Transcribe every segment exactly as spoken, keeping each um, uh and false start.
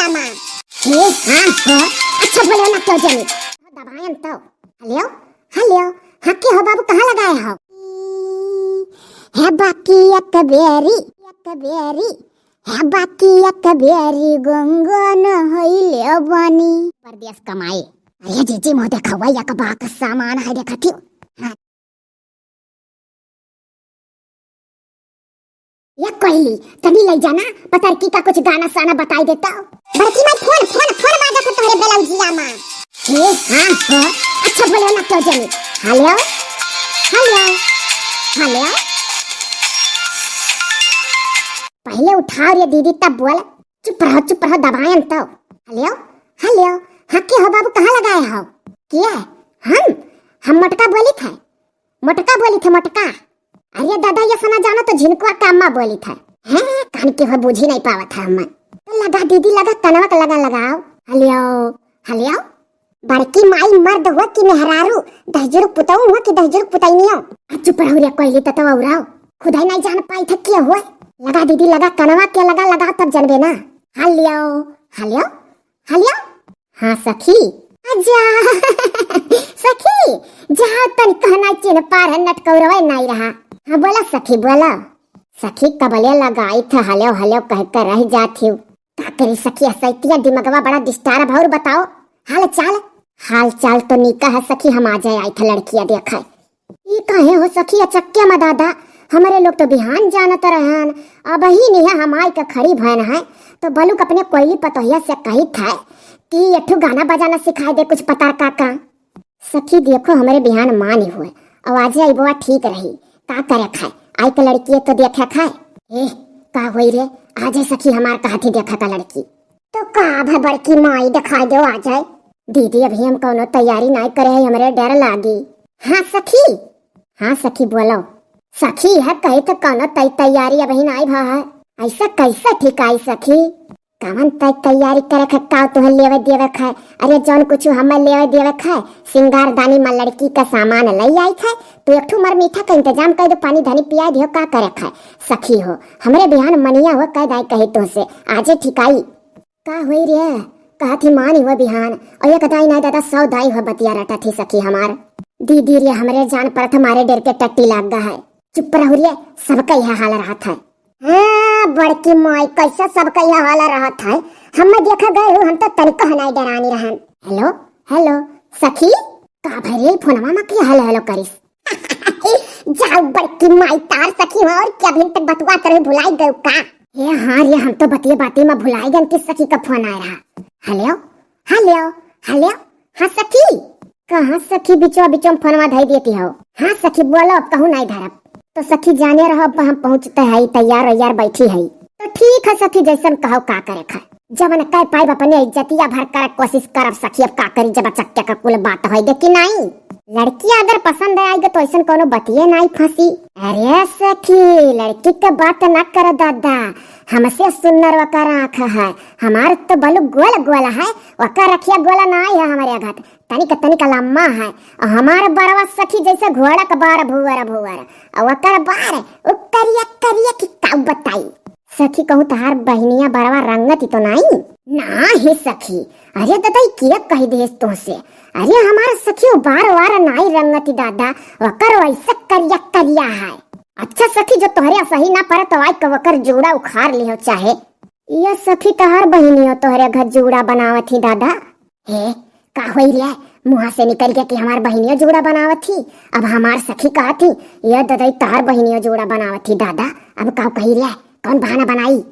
माँ। हे, हाँ, हो। अच्छा, बोलो ना, क्यों जनी? दबायन तो। हेलो, हेलो, हाँ, के हो बाबू, कहाँ लगाए हो? है बाकी एक बेरी, एक बेरी, है बाकी एक बेरी गंगन होइले बानी। परदेस कमाए। अरे जीजी, मुँह देखावा, एक बाक सामान है, देखा थी। हाँ। ये कोयली, तनी ले जाना, पतरकी का कुछ गाना साना बताई देता। बड़की माई, फोन, फोन, फोन बाजत है तोहरे ब्लाउजिया में। हे, हाँ, हो। अच्छा, बोलो ना, क्यों जनी? हेलो, हेलो, हेलो। पहले उठाओ रे दीदी, तब बोल। चुप रहो, चुप रहो, दबायन तो। हेलो, हेलो, हाँ, के हो बाबू, कहाँ लगाए हो? के? हम, हम मोटका बोली थे, मोटका बोली थे, मोटका। अरे दादा, ये सना जानो तो झिनकुआ का अम्मा बोली थे। हैं, कान के हो, बूझी नहीं पावत है हम। तो लगा दीदी, लगा कनवा के लगा, लगाओ। हेलो, हेलो। बड़की माई मर्द हुआ कि मेहरारू, दहिजरू पुतऊ हुआ कि दहिजरू पुतैनियो। आ चुप रहो रे कोयली, ततवा उराओ। खुदाई नहीं जान पाई थे के हुआ। लगा दीदी, लगा कनवा के लगा, लगा तब जनबे ना। हेलो, हेलो, हेलो। हाँ सखी। आजा। सखी, जाओ तनी कहना चिन पार है, नटकौरवे नहीं रहा। हाँ बोला सखी, बोला। सखी कबले लगाई थे हेलो हेलो कह के रह जात ही। का करी सखी, असैतिया दिमगवा बड़ा disturb है। और बताओ हाल चाल? हाल चाल तो नीका है सखी, हम आ जाए आई थे लड़किया देखे। ई काहे हो सखी, अचक्के में दादा, हमरे लोग तो बिहान जानत रहन, अब ही नहीं है हम आई के खड़ी भयन है, तो बलुक अपने कोयली पतोहिया से कही थे कि एक ठो गाना बजाना सिखाई दे कुछ पतरका का। सखी देखो, हमरे बिहान मानी हुए, आवाजे अइबवा ठीक रही। का करे खाए, आई के लड़की तो देखे खाए। ए, का होई रे, आ जाए सखी हमार कहत ही देखे का लड़की। तो का अब है बड़की माई, दिखाई दो आ जाए। दीदी, अभी हम कौनो तैयारी नाई करे है, हमरे डर लागी। हाँ सखी, हाँ सखी बोलो। सखी है कही तो कौनो तै-, तैयारी अभी नाई भा है। ऐसा कैसे ठीक आई सखी? कवन तै तैयारी करे खे, का तुहे लेवे देवे खे? अरे जौन कुछ हमें लेवे देवे खे, सिंगार दानी मा लड़की का सामान लई आई खे। तू एक ठो मर मीठा का इंतजाम कर दो, पानी धनी पिया दियो, का करे खे? सखी हो, हमरे बिहान मनिया हो कह दाई कही तुहसे, आजे ठिकाई। का होई रे? कहत ही मानी हो बिहान, और एक दाई ना दादा सौ दाई हो बतिया रटा थी सखी हमार। दीदी रे, हमरे जान परत हमारे डर के टट्टी लाग गा है। चुप रहो रे, सबका यह हाल रहत है। हाँ, बड़की माई, कैसे सबका यह हाल रहत है? हम देखा गए हो, हम तो तनिको हनाई डरानी रहन। हेलो, हेलो, सखी, का भरे फोनमा मा के हेलो हेलो करिस? जाओ बड़की माई, तार सखी हो और क्या, अभी तक बतुआ करे भुलाई गयो का? हे हाँ रे, हम तो बतिये बाती मा भुलाई गन कि सखी का फोन आया रहा। हेलो, हेलो, हेलो, हाँ सखी। कहाँ सखी बिचवा बिचवा में फोनवा धई देती हो? हाँ सखी बोलो, अब कहूँ नहीं धरब। तो सखी जाने रहो, अब हम पहुँचते है, तैयार वैयार बैठी है। तो ठीक है सखी, जैसन कहो का करे खा। जवन कह पाइब अपने इज्जतिया भर करे कोशिश करब सखी, अब का करी जब चक्के का कुल बात होई गे कि नहीं। लड़की अगर पसंद आइगे तो ऐसन कोनो बतिये नहीं फंसी। अरे सखी, लड़की के बात ना कर दादा, हमसे सुन्नर ओकर आँख है, हमार तो बलु गोल गोल है, ओकर रखिया गोला नहीं है हमारे घाट। तनिक तनिक लम्मा है, और हमार बरवा सखी जैसे घोड़ा का बार भुअर भुअर, और ओकर बार उ करिया करिया कि का बताई। सखी कहूँ तहार बहिनिया बरवा रंगती तो नाई? ना हे सखी, अरे दादा ई किया कही देस तोहसे, अरे हमार सखी उ बार वार नाई रंगती दादा, ओकर वैसे करिया करिया है। अच्छा सखी जो तोहरे सही ना पड़े तो आई के ओकर जूड़ा उखाड़ लिहो चाहे। ये सखी तहार बहिनियो तोहरे घर जूड़ा बनावत ही दादा। हे, का होई रे? मुँह से निकल गया कि हमार बहिनियो जूड़ा बनावत ही। अब हमार सखी कहत ही, "ये ददई, तहार बहिनियो जूड़ा बनावत ही दादा।" अब का कही रे? कौन बहाना बनाई?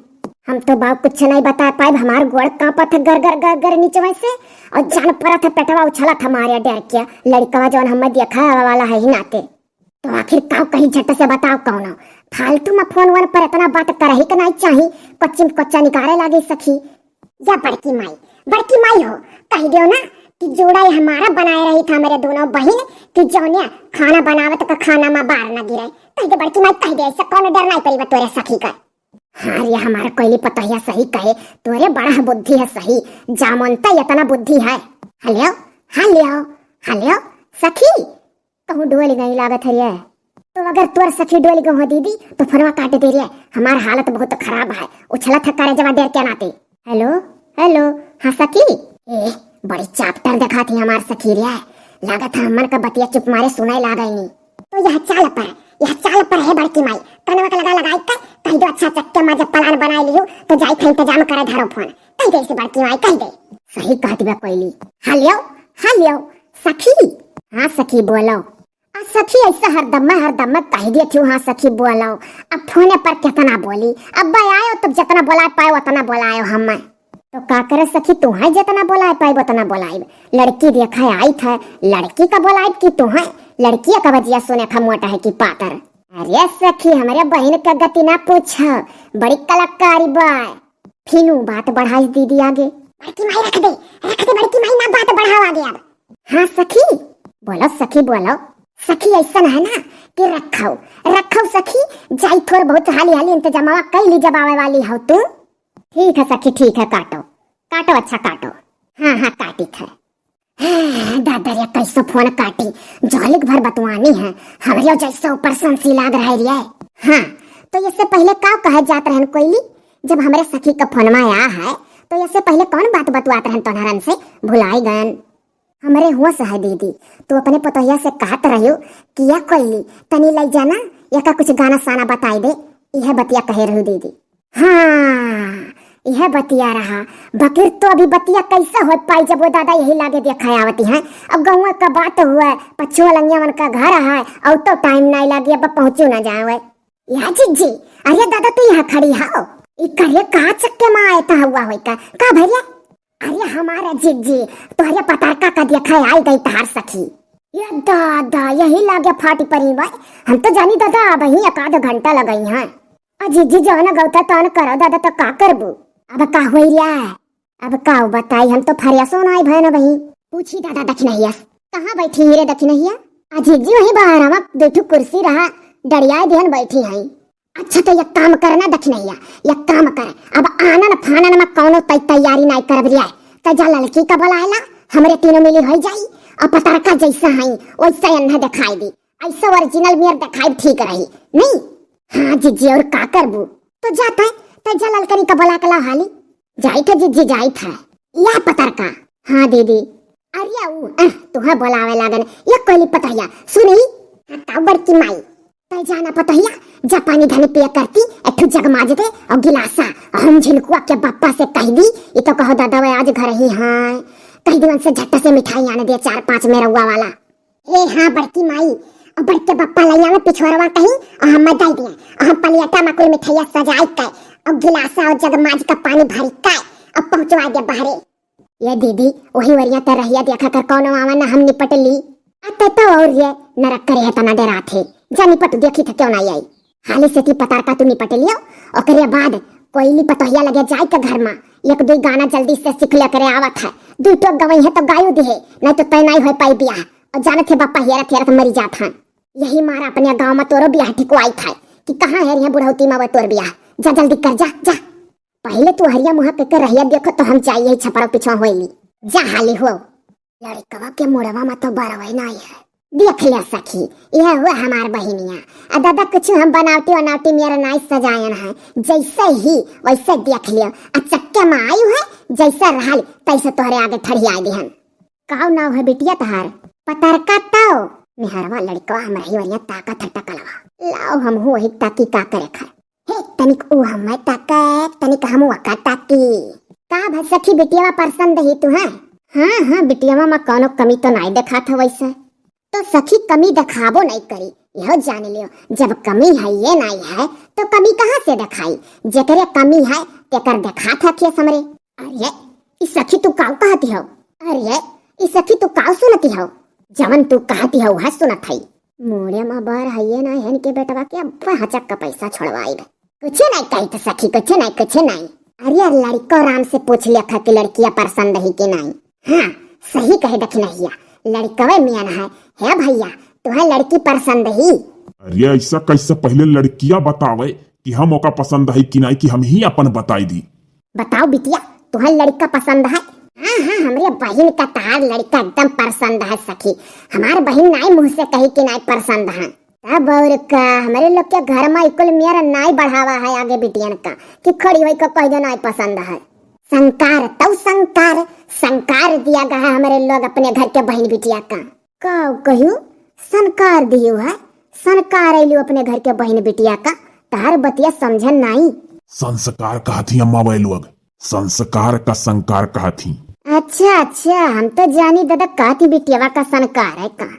हम तो बाबू कुछ नहीं बता पाइब, हमार गोड़ कांपत है गर गर गर गर नीचे से, और जान परत है पेटवा उछलत हमारे डर के। लड़कवा जौन हमें देखा वाला है ही नाते। तो आखिर का कही, झट से बताओ कौनो? फालतू में फोन वन पर इतना बात करही के नहीं चाही, कोच्ची में कोच्चा निकारे लागे सखी। या बड़की माई, बड़की माई हो, कह दियो ना कि जोड़ा ये हमारा बनाए रही था मेरे दोनों बहिन कि जौने खाना बनावत का खाना में बार न गिरे। कह दे बड़की माई, कह दे, ऐसा कौन डर नहीं पड़ी बा तोरे सखी का। हाँ रे, हमार कोयली पतोहिया सही कहे, तोरे बड़ा बुद्धि है सही, जामनता इतना बुद्धि है। हेलो, हेलो, हेलो, सखी, कहूँ डोल गई लागत है रे। तो अगर तोर सखी डोल गई हो दीदी, तो फोनवा काट दे रे, हमार हालत बहुत खराब है, उछलत है करेजवा डर के नाते। हेलो, हेलो, हाँ सखी। ए, बड़ी चापटर देखात ही हमार सखी रे। लागत है हमन का बतिया चुप मारे सुनाई लागइनी। तो यह चाल पर, यह चाल पर है बड़की माई, कनवा के लगा लगाई के कहि दो, अच्छा चक्के मा जब plan बनाई लियो तो जाई थे इंतजाम करे धरो फोन। कहि दे इसे बड़की माई, कहि दे। सही कहत बा कोइली। हेलो, हेलो, सखी। हाँ सखी बोलो। आ सखी ऐसा हरदम्मा हरदम्मा कहि दिया थी, हाँ सखी बोलो। अब फोने पर कितना बोली, अब आयो तब जितना बोलाए पाए उतना बोलायो हम। तो का करे सखी, तुहैं जितना बोलाए पाइब उतना बोलाइब। लड़की देखा आई था, लड़की का बोलाइब कि तुहैं? लड़किया का बजिया सुने था मोटा है कि पातर। अरे सखी, हमरे बहिन का गति ना पूछा, बड़ी कलाकारी बा। फिनू बात बढ़ाई दीदी आगे। बड़की माई रख दे, रख दे बड़की माई, ना बात बढ़ाओ आगे अब। हाँ सखी, बोलो सखी बोलो। सखी ऐसा है ना कि रखो, रखो सखी, जाई थोर बहुत हाली हाली इंतजामवा कई ली जब आवे वाली हो तू। ठीक है सखी, ठीक है, काटो, काटो, अच्छा काटो। हाँ, हाँ, काटी थे। हाँ, दादा रे, कैसो फोन काटी, जहलिक भर बतवानी है, हमरे जैसे ऊपर संसी लाग रहे रे। हाँ, तो इससे पहले का कहे जात रहन कोइली, जब हमरे सखी का फोनमा आया है, तो इससे पहले कौन बात बतवात रहन तोहरन से, भुलाई गन। हमरे होश है दीदी, तू अपने पतोहिया से कहत रह्यो कि या कोइली तनी लई जाना, या का कुछ गाना साना बताई दे, यह बतिया कहे रहू दीदी। हाँ, यह बतिया रहा, बकिर तो अभी बतिया कैसे हो पाई जब वो दादा यही लागे देखा आवती हैं। अब गौवा का बात हुआ, पछुआ लंगिया मन का घर है, और तो टाइम नहीं लागे, अब पहुँचू ना जावे। या जिज्जी, अरे दादा तू यहाँ खड़ी हो, ई करे का चक्के मा आए था हुआ होई का, का भैया? अरे हमारा जिज्जी, तोहरे पतरका का देखा आई गई तहार सखी। ये दादा, यही लागे फाटी परी बाय। हम तो जानी दादा, अब ही एक आध घंटा लगई हैं। आ जिज्जी जौन गौता तौन करो दादा, तो का करबू? अब का होई रे? अब का बताई, हम तो फरिया सोनाई भय न बही। पूछी दादा दखिनहिया से। कहाँ बैठी ही रे दखिनहिया? आ जिज्जी वही बाहर हम दो ठो कुर्सी रहा, डड़ियाए दिहन बैठी हैं। अच्छा तो एक काम कर ना दखिनहिया, एक काम कर, अब आनन फानन मा कौनो तै-, तैयारी नाई करब रे। तै जा ललकी का बुलाए ला, हमरे तीनों मिली होई जाई, और पतरका जैसा है वैसा एन्हे दिखाई दी, ऐसा ओरिजिनल मेर दिखाई ठीक रही, नहीं? हाँ जिज्जी, और का करबू? तो जा तै, तै जा ललकनी का बुला के लाओ हाली। जाई थे जिज्जी, जाई थे। या पतरका। हाँ दीदी। अरे ऊ, अह, तुहे बोलावे लागन। या कोइली पतोहिया, सुनी? हाँ, का बड़की माई? तै जाना पतोहिया, जा पानी धनी पिया करती, एक ठो जग माज दे और गिलासा, और हम झिनकुआ के बप्पा से कह दी, ई तो कहो दादा वे आज घर ही हैं। कह दी उनसे झट से मिठाई आने दे, चार पाँच मेरौआ वाला। ए हाँ बड़की माई, और बड़के बप्पा लइया में पिछोरवा कहीं, और हम दे दिए, और हम पलियटा मा कुल मिठाइया सजाई के, और गिलासा और जग माज का पानी भरी के, और पहुँचवा दे बहरे। ये दीदी, वही वरिया ते रहिया देखा कर कौनो आवा ना हम निपट ली। आ ते तो और ये नरक करे है तना डरात है। जा निपट देखी था क्यों ना आई। हाली से ती पतार का तू निपट लियो, ओकरे बाद कोइली पतोहिया लगे जाए के घर मा एक दुई गाना जल्दी से सीख ले करे आवत है। दुई टोक गवई है तो गायो दिहे, नहीं तो तय नहीं होए पाई बियाह। और जानत है बापा हेरत हेरत मरी जात हन। यही मारा अपने गाँव मा तोरो बियाह ठिकवाई था कि कहाँ है रिहे बुढ़ौती मा वो तोर बियाह। जा जल्दी कर जा, जा। पहिले तू हरिया मुहा के, के रहिया देखो तो हम जाई यही छपरा पिछवा होइली। जा हाली हो। लड़कवा के मुड़वा मा तो बरवै नाई है। देख ले सखी, यह हुआ हमार बहिनिया। आ दादा कुछ हम बनावटी वनावटी मेरा नाई सजायन है, जैसे ही वैसे देख लियो। आ चक्के मा आयु है, जैसे रहल तैसे तोहरे आगे ठड़िया दिहन। काऊ नाव है बिटिया तहार? पतरका ताऊ। मेहरवा लड़कवा हमरही वरिया ताकत है टकलवा। लाओ हमहू वही ताकी का करे खा। हे, तनिक ऊ हमें ताके, तनिक हम वका ताकी। का भा सखी, बिटियावा पसंद ही तू है? हाँ, हाँ, बिटियावा मा कौनो कमी तो नाई देखात है वैसे। तो सखी कमी देखाबो नाई करी, यहो जान लियो, जब कमी है ये नाई है, तो कमी कहाँ से देखाई? जेकरे कमी है, तेकर देखात है खेस हमरे। अरे, ई सखी तू काऊ कहती हो? अरे, ई सखी तू काऊ सुनती हो? जवन तू कहती हो, वह सुनत है। मोड़े मा बर हइये ना, हेन के बेटवा के अब्बे हचक का पैसा छोड़वाइब। कुछ नहीं कही तो सखी, कुछ नहीं, कुछ नहीं। अरे यार, लड़को राम से पूछ लिया था कि लड़किया पसंद ही कि नहीं। हाँ, सही कहे दखिनहिया, लड़कवे मियन है। हे भैया, तुहे लड़की पसंद ही? अरे ऐसा कैसे पहले लड़किया बतावे कि हम ओका पसंद है कि नहीं, कि हम ही अपन बताई दी? बताओ बिटिया, तुहे लड़का पसंद है? हाँ, हाँ, हमरे बहिन का तार लड़का एकदम पसंद है सखी। हमार बहिन नाई मुँह से कही कि नाई पसंद है। तब और का, हमरे लोग के घर मा इकुल मेर नाई बढ़ावा है आगे बिटियन का, कि खड़ी होई का कह दो नाई पसंद है। संस्कार, तौ संस्कार, संस्कार दिया गया है हमरे लोग अपने घर के बहिन बिटिया का। का कहियो? संस्कार दियो है, संस्कार अइलू अपने घर के बहिन बिटिया का, तहार बतिया समझन नाई। संस्कार कहत ही अम्मा वै लोग, संस्कार का संस्कार कहत ही। अच्छा, अच्छा, हम तो जानी दादा कहत ही बिटियावा का संस्कार है का।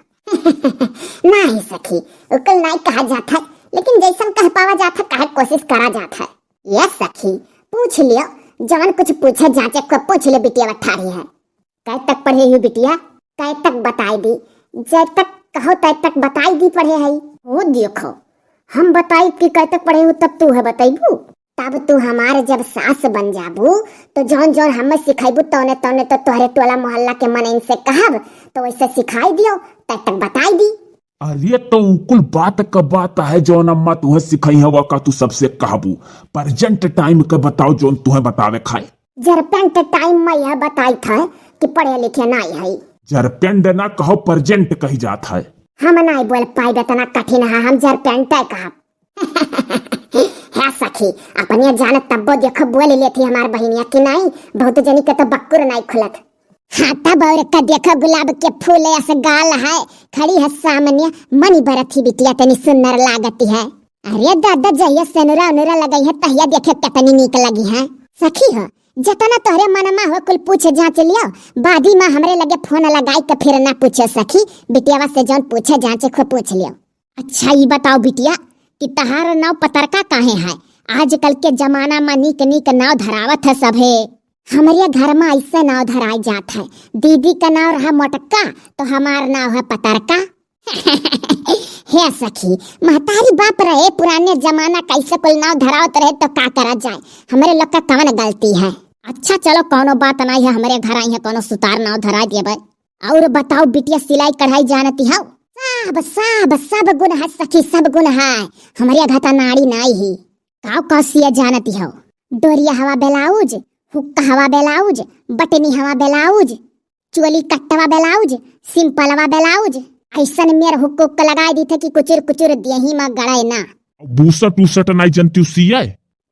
नाही सखी, उकुल नाही कहा जात है, लेकिन जैसन कह पावा जात है, कहे कोशिश करा जात है। ये सखी, पूछ लियो, जवन कुछ पूछे जांचे को पूछ लियो, बिटिया बठारी है। कै तक पढ़े ही बिटिया? कै तक बताई दी? जै तक कहो तै तक बताई दी पढ़े है। वो देखो, हम बताई कि कै तक पढ़े हो तब तू है बतैबू। तब तू हमार जब सास बन जाबू, तो जौन जौन हमें सिखाइबू, तौने तौने तो तोहरे टोला मोहल्ला के मनइन से कहब, तो वैसे सिखाई दियो, तब तक बताई दी। अरे, तो उकुल बात का बात है, जौन अम्मा तुहे सिखाई हवा का तू सबसे कहबू। Present time के बताओ, जौन तुहे बतावे खाए। जरपेंट time में यह बताई था कि पढ़े लिखे नाई है। जरपेंट ना कहो, present कही जात है। हम नाई बोल पाइब, इतना कठिन है, हम जरपेंट कहब। हे सखी, अपने जान तब्बो देखो बोल लेती हमार बहिनिया कि नाई, बहुत जनी के तो बक्कुर नाई खुलत। हाँ, तब और का देखो, गुलाब के फूल अस गाल है, खड़ी है सामने, मनी बरत ही बिटिया तनी सुंदर लागती है। अरे दादा, जहिया सेनुरा उनुरा लगई है, तहिया देखे कितनी नीक लगी है। सखी हो, जतना तोहरे मनमा हो, कुल पूछ जांच लियो, बादी में हमरे लगे फोन लगाई के फिर ना पूछे सखी, बिटियावा से जौन पूछे जांचे खो पूछ लियो। अच्छा, ई बताओ बिटिया कि तहार नाव पतरका काहे है? आजकल के जमाना में नीक नीक नाव धरावत है सभे। हमरे घर में ऐसे नाव धराई जात है, दीदी का नाव रहा मोटका तो हमार नाव है पतरका। हे सखी, महतारी बाप रहे, पुराने जमाना कैसे कुल नाव धरावत रहे तो का करा जाए, हमरे लोग का कवन गलती है? अच्छा चलो, कौनो बात नाई है, हमरे घर आई है, कौनो सुतार नाव धराई देबे। और बताओ बिटिया, सिलाई कढ़ाई जानती हो? सब, सब, सब गुण है सखी, सब गुण है। हमरे घर त नाड़ी नाई ही। काव काव सिया जानती हो? डोरिया हवा ब्लाउज, हुक्का हवा ब्लाउज, बटनी हवा ब्लाउज, चोली कट्टवा ब्लाउज, सिंपलवा ब्लाउज। ऐसन मेर हुक हुक लगाई दी थे कि कुचुर कुचुर देही में गड़े ना। अब बुसट उसट नाई जानती हो सिया?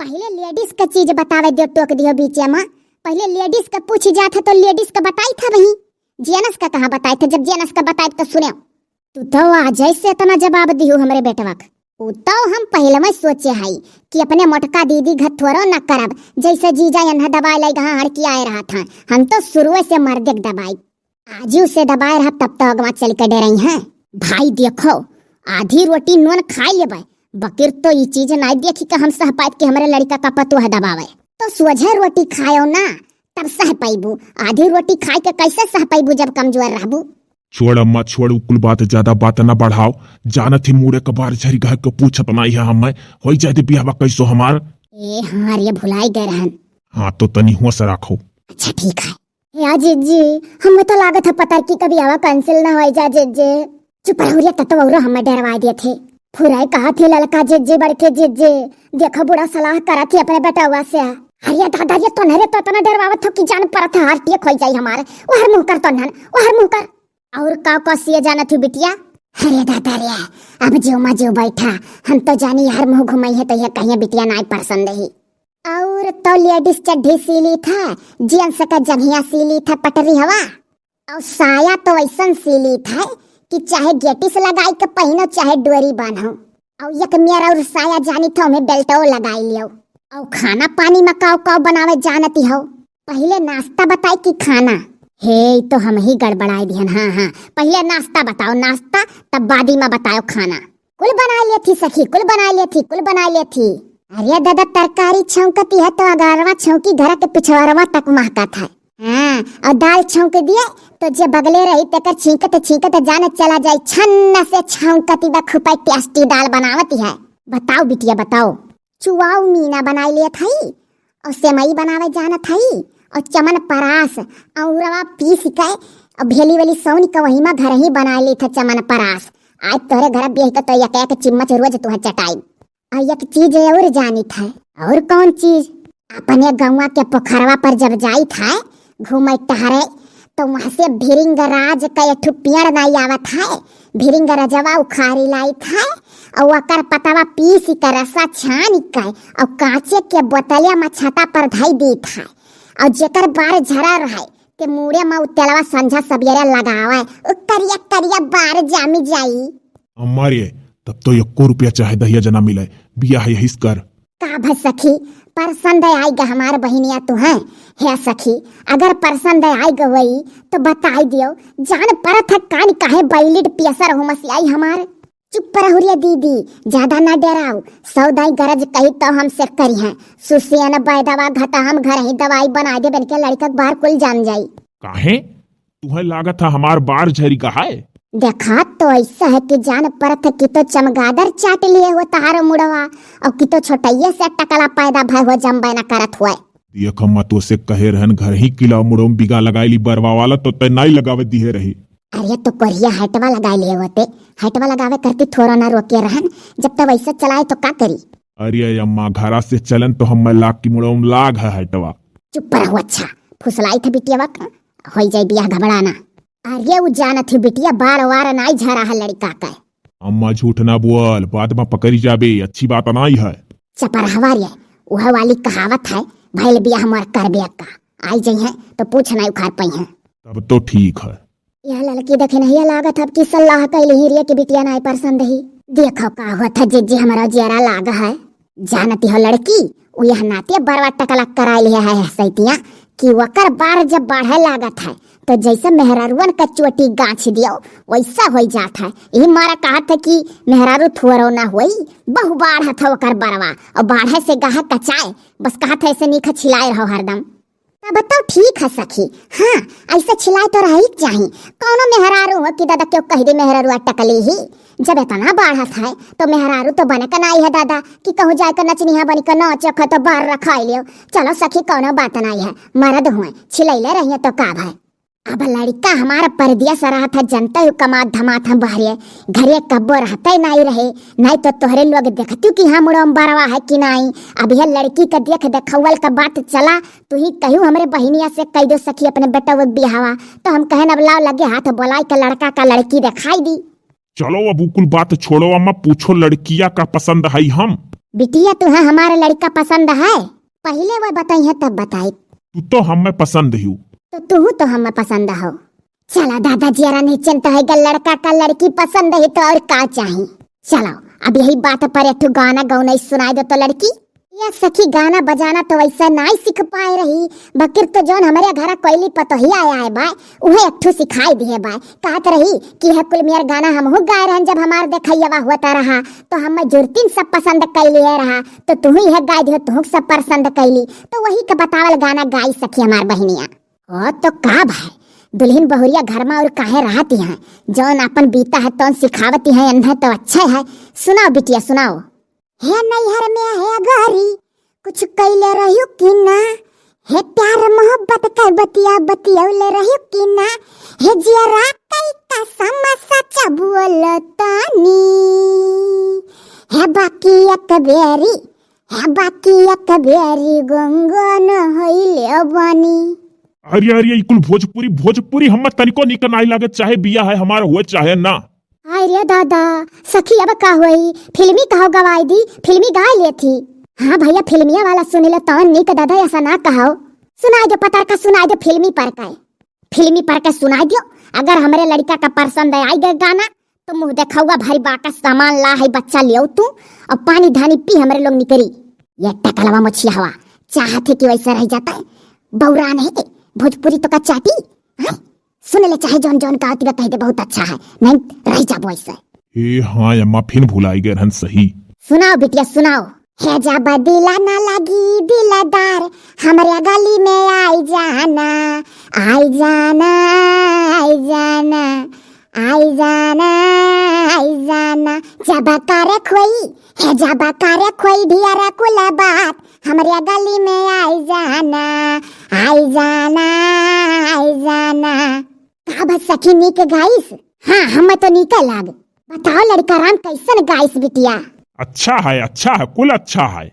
पहिले लेडीज का चीज बतावे दियो, टोक दियो बीचे में। पहिले लेडीज का पूछी जात है तो लेडीज का बताई था वही, जेनस का कहाँ बताई थे? जब जेनस का बताई तो सुने। तू तो आ जैसे इतना जवाब दिहू हमरे बेटवा का। उ तो हम पहिले में सोचे हई कि अपने मोटका दीदी घर थोड़ो न करब, जैसे जीजा एन्हा दबाए लाई गहा हड़की आए रहा था। हम तो शुरुए से मर्दे के दबाई। आजू से दबाए रहब तब तो अगवा चल के डेरई हैं। भाई देखो, आधी रोटी नून खाई लेबै, बकिर तो ई चीज नाई देखी कि हम सह पाइत कि हमरे लड़का का पतोह दबावे। तो सोझे रोटी खायो ना, तब सह पैबू। आधी रोटी खाई के कैसे सह पैबू जब कमजोर रहबू? छोड़ अम्मा, छोड़, उ कुल बात ज्यादा बात ना बढ़ाओ। जानत ही मुड़े के बार झरी गह के पूछत नाई है हमें, होई जाए दे बियाहवा कैसो हमार। ए हाँ रे, भुलाई गए रहन। हाँ तो तनी होश राखो। अच्छा ठीक है। या जीजी, हमें तो लागत है पतरकी का बियाहवा cancel ना होई जा जीजी। चुप रहो रे, ततो औरो हमें डरवाई दिए थे। फुराई कहा थी ललका जीजी, बड़के जीजी, देखो बूढ़ा सलाह करा थी अपने बेटवा से। अरे दादा, ये तो नहीं रे, तो इतना डरवावत हो कि जान परत है हार्ट ये खोई जाई हमारे। ओहर मुंह कर तो नन, ओहर मुंह कर। और का का सिए जानत हो बिटिया? अरे दादा रे, अब जीव मा जीव बैठा, हम तो जानी यार मुंह घुमाई है तो यह कहिए बिटिया नाई पसंद ही। और तो लेडीज चड्ढी सी ली था, जेंट्स का जंघिया सी ली था पटरी हवा, और साया तो ऐसन सी ली था कि चाहे गेटिस लगाई के पहिनो चाहे डोरी बांधो। और एक मेरा और साया जानी था, हमें बेल्टो लगाई लियो। और खाना पानी में काव काव बनावे जानती हो? पहिले नाश्ता बताई कि खाना? हे, ई तो हम ही गड़बड़ाई दिहन। हाँ, हाँ, पहिले नाश्ता बताओ, नाश्ता, तब बादी में बताओ खाना। कुल बनाई लेथी सखी, कुल बनाई लेथी, कुल बनाई लेथी। अरे दादा, तरकारी छौंकती है तो अगारवा छौंकी घर के पिछवारवा तक महकत है। हाँ, और दाल छौंक दिए तो जे बगले रही तेकर छींकत छींकत जाने चला जाई, छन्न से छौंकती बा, खूब टेस्टी दाल बनावती है। बताओ बिटिया, बताओ। चुआऊ मीना बनाई लेत हई, और सेमई बनावे जानत हई, और चमन परास, औरवा पीस के, और भेली वेली सौन के वही में घर ही बनाई लेत है चमन परास। आज तोहरे घर बियाह के तो एक एक चिम्मच रोज तुहे चटाई। और एक चीज और जानित है। और कौन चीज? अपने गौवा के पोखरवा पर जब जाइत है घूमे टहरे, तो वहां से भिरिंगराज का एक ठो पेड़ नाई आवत है, भिरिंगरजवा उखारी लाइत है, और ओकर पतवा पीस के रसा छान के और कांचे के बोतलिया में छाता पर धई दीत है। और जेकर बार झरा रहे, ते मूड़े मा उ तेलवा संझा सबेरे लगावे, उ करिया करिया बार जामी जाई। अम्मा रे, तब तो एको रुपया चाहे दहिया जना मिले, बियाह यहीस कर। का भा सखी, परसंद आइगा हमार बहिनिया तुहैं? हे सखी, अगर परसंद आइगा होई तो बताई दियो, जान परत है कान काहे बैलिड पियसर हो मसियाई हमार। चुप रहो रे दीदी, ज्यादा ना डेराओ। सौ दाई गरज कही तो हमसे करिहैं। सुसियन बैदवा घटा हम घर ही दवाई बनाइ देबे, इनके लड़िका के बार कुल जान जाई। काहे? तुहैं लागत है हमार बार झरिगा है? देखा तो ऐसा है कि जान परत है कि तो चमगादर चाट लिए हो तहारो मुड़वा, और कि तो छोटइये से टकला पैदा भय हो जम्बे न करत हुए। देख अम्मा, तोसे कहे रहन घर ही किला मुड़वा में बिगा लगाई ली बरवा वाला, तो तै नाई लगावे दिहे रही। अरे तो कोरिया हटवा लगाई लिए होते, हटवा लगावे करती थोड़ा ना रोके रहन, जब तब ऐसा चलाए तो का करी? अरे अम्मा, घरा से चलन तो हम्मै लाग की मुड़वा में लाग है हटवा। चुप रहो, अच्छा फुसलाई थे बिटिया वक्त, होई जाई बियाह घबराना। अरे उ जानत ही बिटिया, बार वार नाई झरा है लड़िका का। अम्मा झूठ ना बोल, बाद में पकड़ी जाबे, अच्छी बात नाई है। चपरहवा रे, उहे वाली कहावत है, भइल बियाह मोर करबे का। आई जइहैं तो पूछ नाई उखाड़ पइहैं। तब तो ठीक है। यह लड़की देखे नहीं लागत अब की सलाह कैली ही रे कि बिटिया नाई परसंद ही। देखो का होत है जिज्जी, हमारा जियरा लाग है। जानती हो लड़की, उ यह नाते बरवा टकला कराई लिया है सैतिया कि वकर बार जब बाढ़े लागत है तो जैसे मेहरारुअन का चोटी गाँछ दियो वैसा होई जात है। यही मारा कहत है कि मेहरारू थोरो ना होई, बहु बाढ़त है वकर बरवा, और बाढ़े से गाह कचाए, बस कहत है ऐसे नीक छिलाए रहो हरदम। तब तो ठीक है सखी। हाँ, ऐसे छिलाए तो रही के चाही। कौनो मेहरारू हो कि दादा क्यों कह दे मेहरारू टकली ही। जब इतना बाढ़त है तो मेहरारू तो बने का नाई है दादा कि कहूँ जाए कर नचनिया बनी कर नाचे खो तो बार रखाई लियो। चलो सखी, कौनो बात नाई है, मर्द हुए छिलैले रहिए तो का भय। अब लड़िका हमारा परदेस रहत है, जनते हो कमात धमात हम बहरे, घरे कब्बो रहते नाई रहे, नाई तो तोहरे लोग देखतू कि हाँ मुड़वा में बरवा है कि नाई। अब यह लड़की का देख देखौवल का बात चला, तू ही कहू हमरे बहिनिया से कह दो सखी अपने बेटवा के बियाहवा, तो हम कहन अब लाओ लगे हाथ बोलाई के लड़का का लड़की देखाई दी। चलो अब उ कुल बात छोड़ो अम्मा, पूछो लड़किया का पसंद है हम। बिटिया तुहैं हमारा लड़िका पसंद है? पहिले वह बताई है तब बताई। तू तो हम्मै पसंद ही। तो तू तो हम्मै पसंद हो। चला दादा जियरा नहीं चिंता है, अगर लड़का का लड़की पसंद है तो और का चाही। चलो अब यही बात पर एक ठो गाना गौनई सुनाई दो तो लड़की। ये सखी गाना बजाना तो वैसा नाई सीख पाए रही, बकिर तो जौन हमरे घरा कोइली पतोहिया आया है बाय, उहे एक ठो सिखाई दिहे बाय। कहत रही कि यह कुल मियर गाना हमहू गाए रहन, जब हमार देखैयवा होता रहा तो हम्मै जुरतिन सब पसंद कैलिए रहा, तो तुहू यह गाय दिहो, तुहू सब पसंद कैली, तो वही के बतावल गाना गाई सखी हमार बहिनिया। ओ तो का भाई, दुल्हिन बहुरिया घर में और काहे रहती हैं, जौन अपन बीता है तौन सिखावती हैं, अन्हे तो अच्छे है। सुनाओ बिटिया सुनाओ। हे नैहर में हे गोरी, कुछ कैले रहियो कि ना? हे प्यार मोहब्बत के बतिया बतियौले रहियो कि ना? हे जियरा कई कसम सच बोलतानी, हे बाकी एक बेरी, हे बाकी एक बेरी गंगन होइले बानी। अरे अरे, ई कुल भोजपुरी, भोजपुरी हम्मै तनिको निक नाई लागे, चाहे बियाह है हमार हुए चाहे ना। हाय रे दादा, सखी अब का होई? फिल्मी कहो गवाई दी, फिल्मी गाय लेथी। हाँ भैया, फिल्मिया वाला सुन ले तौन निक दादा, ऐसा ना कहो। सुनाई दो पतर का, सुनाई दो फिल्मी पर का, फिल्मी पर का सुनाई दो। अगर हमरे लड़िका का पसंद आई गए गाना तो मुँह देखौवा भरी बाका सामान ला है बच्चा लियो तू, और पानी धानी पी हमरे लोग निकरी। ये टकलवा मोछिया हवा, चाहत है कि वैसे रह जाता है, बौरा नहीं के, भोजपुरी तो का चाटी, हाँ? सुन ले, चाहे जौन जौन गावत बा, कह दे बहुत अच्छा है, नहीं रह जाबो ऐसे। ए हाँ अम्मा, फिन भुलाई गए रहन सही। सुनाओ बिटिया, सुनाओ। हे जब दिला ना लगी दिलदार, हमरे गली में आई जाना, आई जाना, आई जाना, आई जाना, आई जाना। जब करे खोई, हे जब करे खोई ढियारा कुल बात, हमरे गली में आई जाना, आई जाना, आई जाना। का बा सखी, नीक गाइस? हाँ, हम्मे तो नीके लाग। बताओ लड़िका राम, कैसन गाइस बिटिया? अच्छा है, अच्छा है, कुल अच्छा है।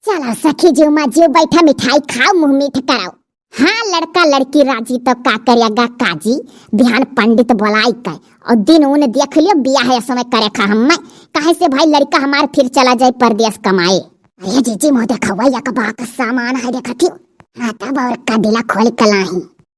चलो सखी जीव मा जीव बैठा, मिठाई खाओ, मुँह मीठ कराओ। हाँ, लड़का लड़की राजी तो का करेगा काजी, बिहान पंडित बोलाई के, और दिन उन देख लियो, बियाह है समय करे खा हम्मे, काहे से भाई लड़का हमार फिर चला जाए परदेस कमाए। अरे जीजी मोह देखा हुआ या का बाका सामान है देखा थियो। हाँ, तब और का दिला खोल कलाही।